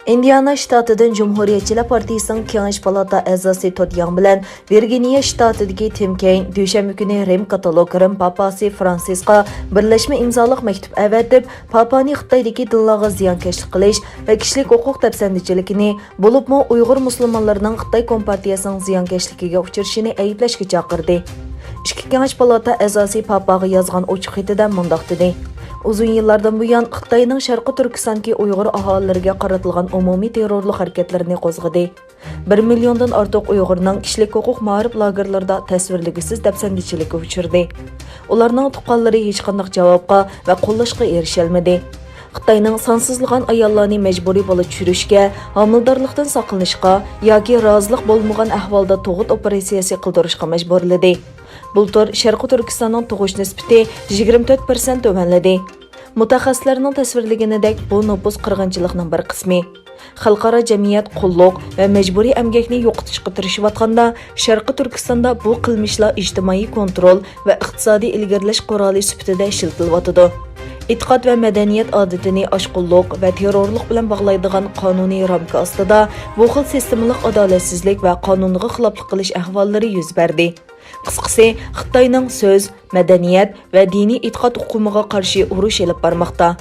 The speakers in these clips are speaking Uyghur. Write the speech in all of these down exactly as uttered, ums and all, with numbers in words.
ئىندىئانا شتاتىدىن جۇمھۇرىيەتچىلەر پارتىيىسىنىڭ كېڭەش پالاتا ئەزاسى تود ياڭ بىلەن ۋىرگىنىيە شتاتىدىكى تىم كېين دۈشەنبە كۈنى رىم كاتولىك رىم پاپاسى فرانسىسقا بىرلەشمە ئىمزالىق مەكتۇپ ئەۋەتىپ، پاپانى خىتايدىكى دىنلارغا زىيانكەشلىك قىلىش ۋە كىشىلىك ھوقۇق دەپسەندىچىلىكىنى، بولۇپمۇ ئۇيغۇر مۇسۇلمانلىرىنىڭ خىتاي كومپارتىيەسىنىڭ زىيانكەشلىكىگە ئۇچرىشىنى ئەيىبلەشكە چاقىردى. ئىككى كېڭەش پالاتا ئەزاسى پاپاغا يازغان ئوچۇق خېتىدە مۇنداق دېدى: ئۇزۇن يىللاردىن بۇيان خىتاينىڭ شەرقىي تۈركىستاندىكى ئۇيغۇر ئاھالىلىرىگە قارىتىلغان ئومۇمىي تېررورلۇق ھەرىكەتلىرىنى قوزغىدى. بىر مىليوندىن ئارتۇق ئۇيغۇرنىڭ كىشىلىك ھوقۇق مائارىپ لاگېرلىرىدا تەسۋىرلىگۈسىز دەپسەندىچىلىككە ئۇچرىدى. ئۇلارنىڭ تۇغقانلىرى ھېچقانداق جاۋابقا ۋە قوللاشقا ئېرىشەلمىدى. خىتاينىڭ سانسىزلىغان ئاياللارنى مەجبۇرىي بالا چۈشۈرۈشكە، ھامىلىدارلىقتىن ساقلىنىشقا ياكى رازىلىق بولمىغان ئەھۋالدا تۇغۇت ئوپېراتسىيەسى قىلدۇرۇشقا مەجبۇرلىدى. بۇلتۇر شەرقىي تۈركىستاننىڭ تۇغۇش نىسبىتى يىگىرمە تۆت پىرسەنت تۆۋەنلىدى. مۇتەخەسسىسلەرنىڭ تەسۋىرلىگىنىدەك، بۇ نوپۇس قىرغىنچىلىقنىڭ بىر قىسمى. خەلقئارا جەمئىيەت قۇللۇق ۋە مەجبۇرىي ئەمگەكنى يوقىتىشقا تىرىشىۋاتقاندا، شەرقىي تۈركىستاندا بۇ قىلمىشلار ئىجتىمائىي كونترول ۋە ئىقتىسادىي ئىلگىرىلەش قورالى سۈپىتىدە ئىشلىتىلىۋاتىدۇ. ئېتىقاد ۋە مەدەنىيەت ئادىتىنى ئاشقۇنلۇق ۋە تېررورلۇق بىلەن باغلايدىغان قانۇنىي رامكا ئاستىدا بۇ خىل سىستېمىلىق ئادالەتسىزلىك ۋە قانۇنغا خىلاپلىق قىلىش ئەھۋاللىرى يۈز بەردى. قىسقىسى، خىتاينىڭ سۆز، مەدەنىيەت ۋە دىنىي ئېتىقاد ئۇقۇمىغا قارشى ئۇرۇش ئېلىپ بارماقتا.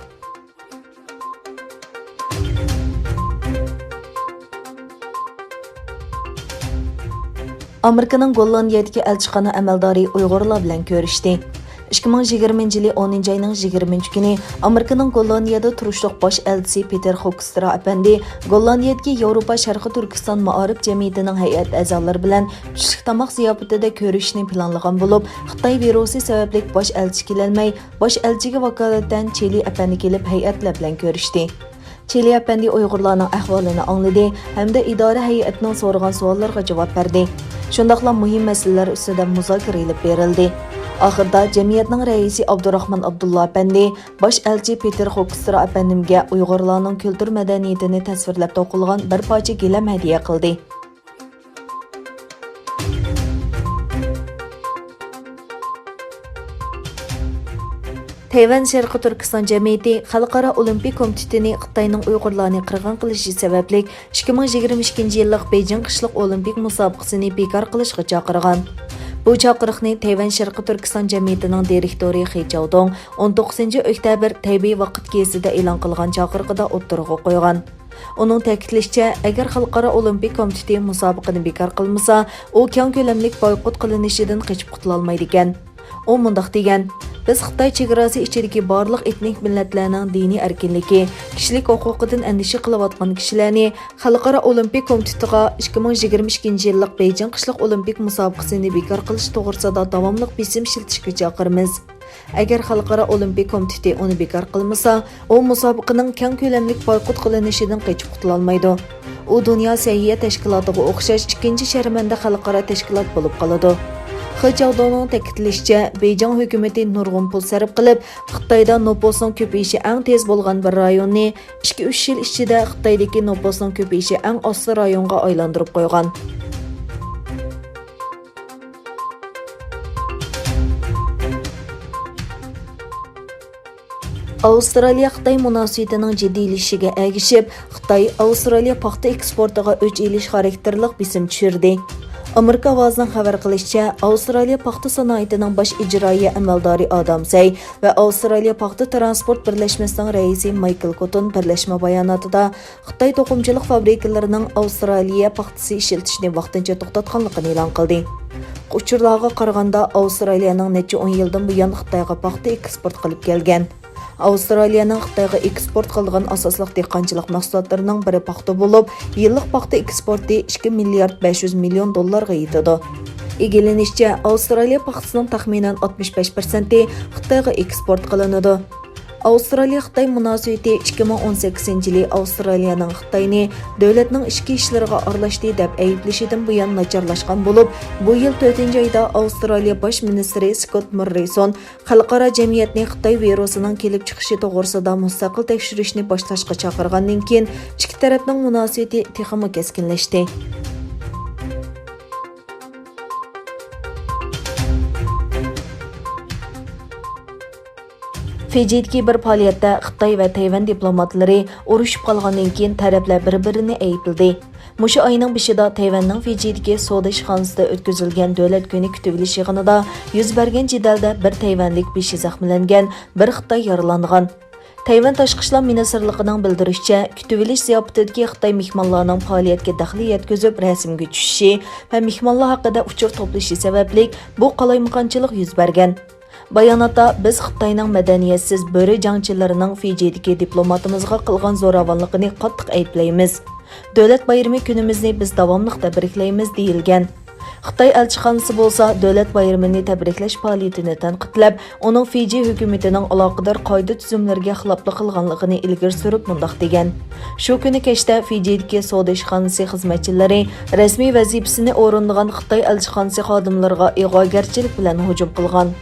ئامېرىكىنىڭ گوللاندىيەدىكى ئەلچىخانا ئەمەلدارى ئۇيغۇرلار بىلەن كۆرۈشتى. ئىككى مىڭ يىگىرمىنچى يىلى ئونىنچى ئاينىڭ يىگىرمىنچى كۈنى ئامېرىكىنىڭ گوللاندىيەدە تۇرۇشلۇق باش ئەلچىسى پېتېر خوكسترا ئەپەندى گوللاندىيەدىكى ياۋروپا شەرقىي تۈركىستان مائارىپ جەمئىيىتىنىڭ ھەيئەت ئەزالىرى بىلەن چۈشلۈك تاماق زىياپىتىدە كۆرۈشۈشنى پىلانلىغان بولۇپ، خىتاي ۋىرۇسى سەۋەبلىك باش ئەلچى كېلەلمەي، باش ئەلچىگە ۋاكالىتەن چىلى ئەپەندى كېلىپ ھەيئەتلەر بىلەن كۆرۈشتى. چىلى ئەپەندى ئۇيغۇرلارنىڭ ئەھۋالىنى ئاڭلىدى ھەمدە ئىدارە ھەيئىتىنىڭ سورىغان سوئاللىرىغا جاۋاب بەردى. شۇنداقلا مۇھىم مەسىلىلەر ئۈستىدە مۇزاكىرە ئېلىپ بېرىلدى. ئاخىرىدا جەمئىيەتنىڭ رەئىسى ئابدۇراخمان ئابدۇللا ئەپەندى باش ئەلچى پېتېر خوكسترا ئەپەندىمگە ئۇيغۇرلارنىڭ كۈلتۈر مەدەنىيىتىنى تەسۋىرلەپ توقۇلغان بىر پارچە گىلەم ھەدىيە قىلدى. تەيۋەن شەرقىي تۈركىستان جەمئىيىتى خەلقئارا ئولىمپىك كومىتېتىنى خىتاينىڭ ئۇيغۇرلارنى قىرغىن قىلىشى سەۋەبلىك ئىككى مىڭ يىگىرمە ئىككىنچى يىللىق بېيجىڭ قىشلىق ئولىمپىك مۇسابىقىسىنى بىكار قىلىشقا چاقىرغان. بۇ چاقىرىقنى تەيۋەن شەرقىي تۈركىستان جەمئىيىتىنىڭ دىرېكتورى خې چاۋدوڭ ئون توققۇزىنچى ئۆكتەبىر تەيبېي ۋاقىت گېزىتىدە ئېلان قىلغان چاقىرىقىدا ئوتتۇرىغا قويغان. ئۇنىڭ تەكىتلىشىچە، ئەگەر خەلقئارا ئولىمپىك كومىتېتى مۇسابىقىنى بىكار قىلمىسا، ئۇ كەڭ كۆلەملىك بايقۇت قىلىنىشىدىن قېچىپ قۇتۇلالمايدىكەن. ئۇ مۇنداق دېگەن: «بىز خىتاي چېگراسى ئىچىدىكى بارلىق ئېتنىك مىللەتلەرنىڭ دىنىي ئەركىنلىكى، كىشىلىك ھوقۇقىدىن ئەندىشە قىلىۋاتقان كىشىلەرنى خەلقئارا ئولىمپىك كومىتېتىغا ئىككى مىڭ يىگىرمە ئىككىنچى يىللىق بېيجىڭ قىشلىق ئولىمپىك مۇسابىقىسىنى بىكار قىلىش توغرىسىدا داۋاملىق بېسىم ئىشلىتىشكە چاقىرىمىز.» ئەگەر خەلقئارا ئولىمپىك كومىتېتى ئۇنى بىكار قىلمىسا، ئۇ مۇسابىقىنىڭ كەڭ كۆلەملىك بايقۇت قىلىنىشىدىن قېچىپ قۇتۇلالمايدۇ. ئۇ دۇنيا سەھىيە تەشكىلاتىغا ئوخشاش ئىككىنچى شەرمەندە خەلقئارا تەشكىلات بولۇپ قالىدۇ. خې چاۋدوڭنىڭ تەكىتلىشىچە، بېيجىڭ ھۆكۈمىتى نۇرغۇن پۇل سەرپ قىلىپ، خىتايدا نوپۇسنىڭ كۆپىيىشى ئەڭ تېز بولغان بىر رايوننى ئىككى-ئۈچ يىل ئىچىدە خىتايدىكى نوپۇسنىڭ كۆپىيىشى ئەڭ ئاستا رايونغا ئايلاندۇرۇپ قويغان. ئاۋسترالىيە-خىتاي مۇناسىۋىتىنىڭ جىددىيلىشىشىگە ئەگىشىپ، خىتاي ئاۋسترالىيە پاختا ئېكسپورتىغا ئۆچ ئېلىش خاراكتېرلىق بېسىم چۈشۈردى. ئامېرىكا ئاۋازىنىڭ خەۋەر قىلىشىچە، ئاۋسترالىيە پاختا سانائىتىنىڭ باش ئىجرائىيە ئەمەلدارى ئادام سەي ۋە ئاۋسترالىيە پاختا تىرانسپورت بىرلەشمىسىنىڭ رەئىسى مايكل كوتون بىرلەشمە باياناتىدا، خىتاي توقۇمىچىلىق فابرىكىلىرىنىڭ ئاۋسترالىيە پاختىسى ئىشلىتىشنى ۋاقتىنچە توختاتقانلىقىنى ئېلان قىلدى. ئۇچۇرلارغا قارىغاندا، ئاۋسترالىيەنىڭ نەچچە ئون يىلدىن بۇيان خىتايغا پاختا ئېكسپورت قىلىپ كەلگەن. ئاۋسترالىيەنىڭ خىتايغا ئېكسپورت قىلىدىغان ئاساسلىق دېھقانچىلىق مەھسۇلاتلىرىنىڭ بىرى پاختا بولۇپ، يىللىق پاختا ئېكسپورتى ئىككى مىليارد بەش يۈز مىليون دوللارغا يېتىدۇ. ئىگىلىنىشىچە، ئاۋسترالىيە پاختىسىنىڭ تەخمىنەن ئاتمىش بەش پىرسەنتى خىتايغا ئېكسپورت قىلىنىدۇ. ئاۋسترالىيە-خىتاي مۇناسىۋىتى ئىككى مىڭ ئون سەككىزىنچى يىلى ئاۋسترالىيەنىڭ خىتاينى دۆلەتنىڭ ئىچكى ئىشلىرىغا ئارىلاشتى دەپ ئەيىبلىشىدىن بۇيان ناچارلاشقان بولۇپ، بۇ يىل تۆتىنچى ئايدا ئاۋسترالىيە باش مىنىستىرى سكوت موررىسون خەلقئارا جەمئىيەتنى خىتاي ۋىرۇسىنىڭ كېلىپ چىقىشى توغرىسىدا مۇستەقىل تەكشۈرۈشنى باشلاشقا چاقىرغاندىن كېيىن، ئىككى تەرەپنىڭ مۇناسىۋىتى تېخىمۇ كەسكىنلەشتى. فىجىدىكى بىر پائالىيەتتە خىتاي ۋە تەيۋەن دىپلوماتلىرى ئۇرۇشۇپ قالغاندىن كېيىن تەرەپلەر بىر-بىرىنى ئەيىبلىدى. مۇشۇ ئاينىڭ بېشىدا تەيۋەننىڭ فىجىدىكى سودا ئىشخانىسىدا ئۆتكۈزۈلگەن دۆلەت كۈنى كۈتۈۋېلىش يىغىنىدا يۈز بەرگەن جېدەلدە بىر تەيۋەنلىك بېشى زەخىملەنگەن، بىر خىتاي يارىلانغان. تەيۋەن تاشقى ئىشلار مىنىستىرلىقىنىڭ بىلدۈرۈشىچە، كۈتۈۋېلىش زىياپىتىدىكى خىتاي مېھمانلارنىڭ پائالىيەتكە دەخلى يەتكۈزۈپ رەسىمگە چۈشۈشى ۋە مېھمانلار ھەققىدە ئۇچۇر توپلىشى سەۋەبلىك بۇ قالايمىقانچىلىق يۈز بەرگەن. باياناتتا، بىز خىتاينىڭ مەدەنىيەتسىز بۆرە جەڭچىلىرىنىڭ فىجىدىكى دىپلوماتىمىزغا قىلغان زوراۋانلىقىنى قاتتىق ئەيىبلەيمىز. دۆلەت بايرىمى كۈنىمىزنى بىز داۋاملىق تەبرىكلەيمىز، دېيىلگەن. خىتاي ئەلچىخانىسى بولسا دۆلەت بايرىمىنى تەبرىكلەش پائالىيىتىنى تەنقىدلەپ، ئۇنىڭ فىجى ھۆكۈمىتىنىڭ ئالاقىدار قائىدە-تۈزۈملىرىگە خىلاپلىق قىلغانلىقىنى ئىلگىرى سۈرۈپ مۇنداق دېگەن: شۇ كۈنى كەچتە فىجىدىكى سودا ئىشخانىسى خىزمەتچىلىرى رەسمىي ۋەزىپىسىنى ئورۇندىغان خىتاي ئەلچىخانىسى خادىملىرىغا ئىغۋاگەرچىلىك بىلەن ھۇجۇم قىلغان.